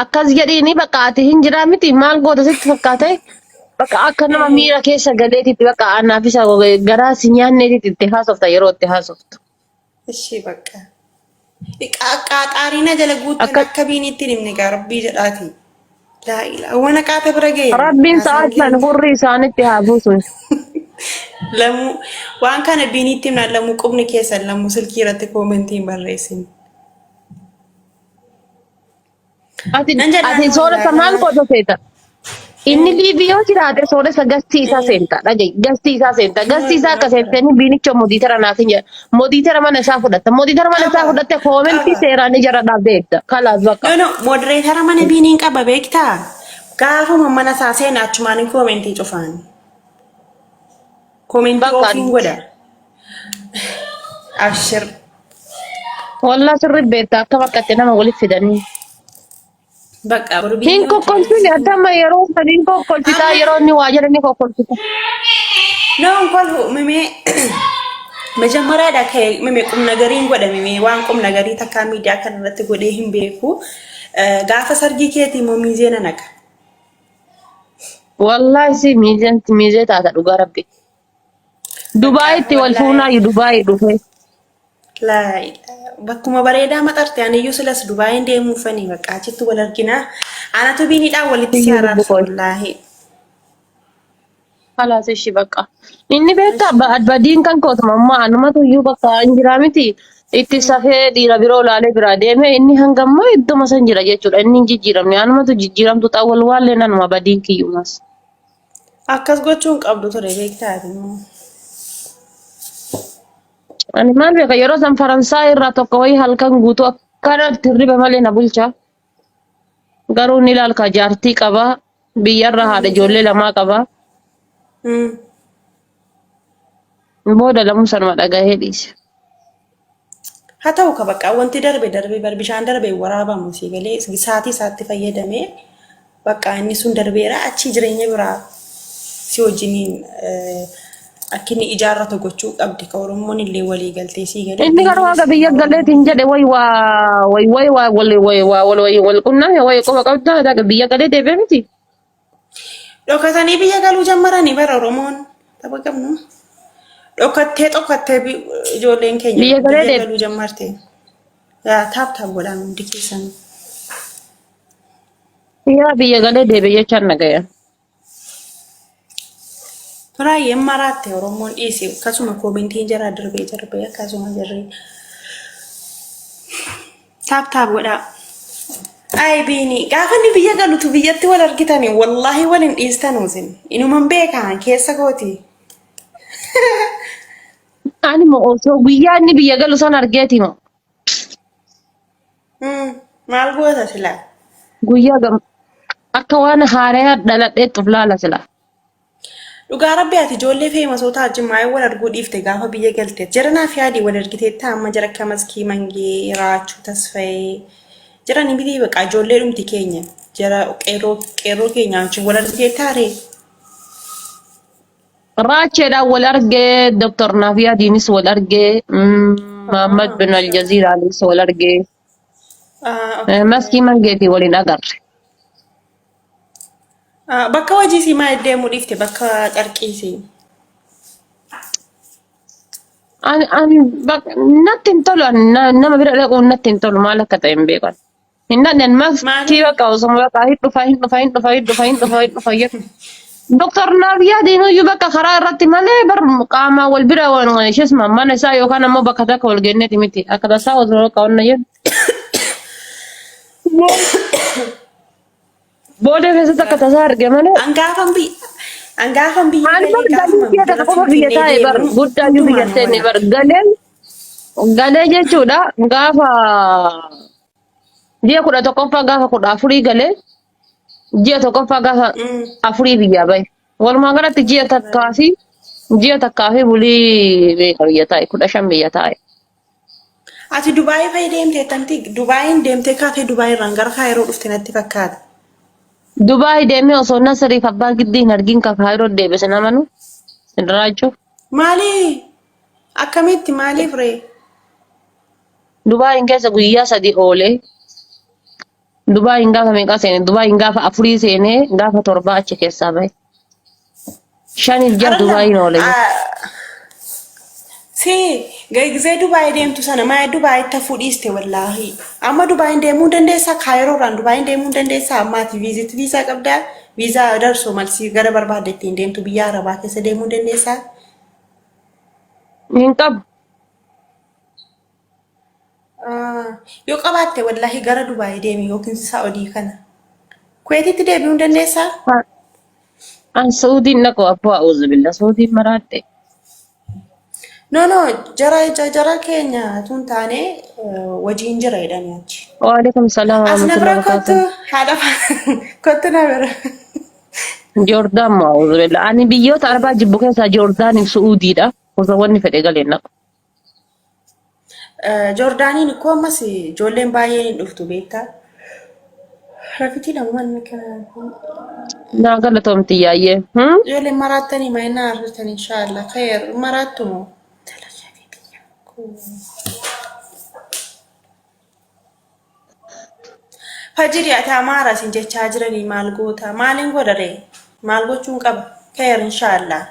Akkas jedhiini bakka ati hin jiraa miti maal goota sitti fakkaate? Bakka akka nama miira keessa galeetitti bakka anaaf isa garaa si nyaanneetitti itti haasofta yeroo itti haasoftu. Ishii bakka. Qaaxaariina jala guuttan Akka akka biiniitti hin himne gaa rabbii jedhaati. Laa ilaa waan qaata bira ga'e Rabbiin haasaan sa'aat san keenya. hurrii isaanitti haa buusu. Lamuu waan kana biiniitti himnaan lamuu qubni keessan lamuu silkii irratti koomentii hin barreessin. Ati Nan jedhaan ati sooressa maal wallaahi. goota seeta? Inni liivii yoo jiraate sooressa gastii isaa seenta. Dhaga'i gastii isaa seenta. Gastii isaa akka seentanii biinicha modiitara naaf hin jedha. Modiitara mana isaa fudhatta. Modiitara mana isaa Qaba. fudhatte koomentii Qaba. seeraan ijara dhaabdee eegda. Kalaas bakka. No, no, modereetara mana biiniin qaba beektaa? Gaafuma mana isaa seena achumaan koomentii cufaan. Koomentii Bakka ofiin godha. Abshir. Wallaa sirri beekta akka bakkatti nama walitti fidanii. Bakka boru Hin biinii wajjin kokkolfine atama yeroo san hin kokkolfitaa Amma yeroo inni waa jedhe ni kokkolfita. No, kolfu mimee መጀመሪያ ከ mimee qum nagariin godha mimee waan qum nagarii takkaa miidiyaa kana irratti godhee hin beeku. Gaafa sargii keetii immoo miizee na naqa. Wallaahi si miizeen miizee taata dhugaa rabbi. Bakka Dubaayitti wal wallaahi fuunaayu Dubaayii dhufee. laa bakkuma bareedaa maxarte aniyyuu silas Dubaayin deemuufani bakka achitti wal arginaa. Anatu biiniidhaan walitti si Iyyuu lubbu araarsa koo. wallaahi. Kalaas ishi bakka. Inni beektaa badiin kan kootuma ammaa anumatu iyyuu bakka hin jiraa miti. Itti safee dhiira biroo laalee biraa deeme inni hanga ammaa idduma san jira jechuudha. Inni hin jijjiiramne anumatu jijjiiramtu xawwal waalleen anuma badiin kiyyumas. Akkas gochuun qabdu ture beektaa ati immoo. Ani maal beeka yeroo san Faransaay irraa tokko wayii halkan guutuu akkanatti hirriba malee na bulcha. Garuu ni ilaalka jaartii qaba. Biyyarra haadha ijoollee lamaa qaba. Booda lamuu sanuma dhagahee dhiise. Haa ta'u ka bakka wanti darbe darbe bar bishaan darbe hin waraabamu sii galee saatii isaatti fayyadamee bakka inni sun darbeera achii jireenya biraa si wajjiniin akka inni ijaarratu gochuu qabdi ka Oromoon illee walii galtee sii galee Inni garuu biiniinis haga biyya ilma Oromoo. galeetiin jedhe way waa way way waa wal way waa wal way wal qunname way qofa qabda haga biyya galee deebi'e miti. Dhokatanii biyya galuu jammaranii bara Oromoon tapha qabnu. Dhokattee dhokattee ijoolleen keenya Biyya galee biyya deebi'e. galuu jammarte. Yaa taap taap godhaan hundi keessan. Yaa biyya galee deebi'e jechaan nagaya. Baay'ee maraatte Oromoon dhiisi akkasuma koomentiin jaraa darbee darbee akkasuma jarri taap taap godhaa. Ay biini gaafa inni biyya galutu biyyatti wal argitani wallaahi wal hin dhiistanu isin inuman beekaa keessa kooti. Ani moo osoo guyyaa inni biyya galu san argeeti moo Maal goota silaa? guyyaa gam akka waan haarayaa dhaladheetti of laala sila. Dhugaa rabbi ati ijoollee feemasoota wajjin maayii wal arguu dhiifte gaafa biyya galte. Jara naaf yaadii wal argiteetta amma jara akka Maskii Mangee, Raachuu Tasfayee. Jara ni miti baqa ijoollee dhumti keenya. Jara qeerroo qeerroo keenya wajjin wal argiteetta ree. Raacheedhaan wal argee, Dr. Naafiyaadiinis wal argee, Muhammad bin Aljaziiraanis wal argee, Maskii Mangeetii waliin agarre. Bakka hojii sii maa deemuu dhiifte bakka carqii sii. Ani ani natti hin tolu ani nama bira dhaquun natti hin tolu maal akka ta'e hin beekan. Hin dhaqne maskii Maaliif? bakka osoo bakka hin dhufa hin dhufa hin dhufa hin dhufa hin dhufa hin dhufa jedhu. Doktor Naafiyaadiin iyyuu bakka karaa irratti malee bar qaamaan wal bira waan ishees mana isaa yookaan ammoo bakka takka wal genneeti miti. Akka tasaa osoo bakka wanna jedhu. Booda keessatti akka tasaa arge malee. Angaafan biyya Ani galee bar galii gaafuma biyya dura takka qofa biyya Finfinnee taa'e bar deemu guddaa iyyuu biyya hundumaan seenne wal bar galee galee jechuudha gaafa ji'a 11ffaa gaafa 14 galee ji'a tokkoffaa gaafa afurii biyyaa bahe. Walumaa galatti ji'a takkaa fi bulii meeqa biyya taa'e 15 biyya taa'e. Ati Dubaayii fa'i deemtee tanti Dubaayiin deemtee kaatee Dubaayii irraan gara Kaayiroo dhufte natti fakkaata. Dubaay deemee osoo Nasriif abbaa giddii hin argin ka Kaayiroo deebi'e sin amanu sin raajuu. Maali? Akkamitti maaliif ree? Dubaayin keessa guyyaa 3 oolee. Dubaayin gaafa meeqaa seene? Dubaayin gaafa afurii seenee gaafa torbaa achi keessaa bahe. Shaniif jaha Arallam Dubaayin oole. Si gizee Dubaay deemtu sana maa Dubaayitti hafuu dhiiste wallaahi. Amma Dubaayin deemuu hin dandeessaa Kaayiroorraan Dubaayin deemuu hin dandeessaa ammaati viizit viizaa qabdaa viizaa darsoo malsii gara barbaadde ittiin deemtu biyya Arabaa keessa deemuu hin dandeessaa. Hin qabu. Yoo qabaatte wallaahi gara Dubaay deemi yookiin Saa'udii kana. Kuweetitti deebi'uu hin dandeessaa? An Saa'udiin dhaqu abboo a'uuzu billah Saa'udiin maraadhe. No no jara jara keenya tun taane wajiin jira jedhanii achi. Waalaikum salaam As na bira warahmatullahi kottu wabarakatuh. haadha kottu na bira. Joordaan moo a'uuzu billah. Ani biyyoota arabaa jibbu keessaa Joordaaniif Su'uudiidha. Osoo wanni fedhe galee naqu. Joordaaniin ikkoo ammas ijoolleen baay'een hin dhuftu beektaa. Rafitii lamumaan kana. Naa galatoomti yaayyee. Ijoolleen maraattanii maayinaa argitan inshaallah kheer maraattu moo. Fajiri ati amaara isin jechaa jiranii maal goota maaliin godha ree maal gochuun qaba kheer inshaallah.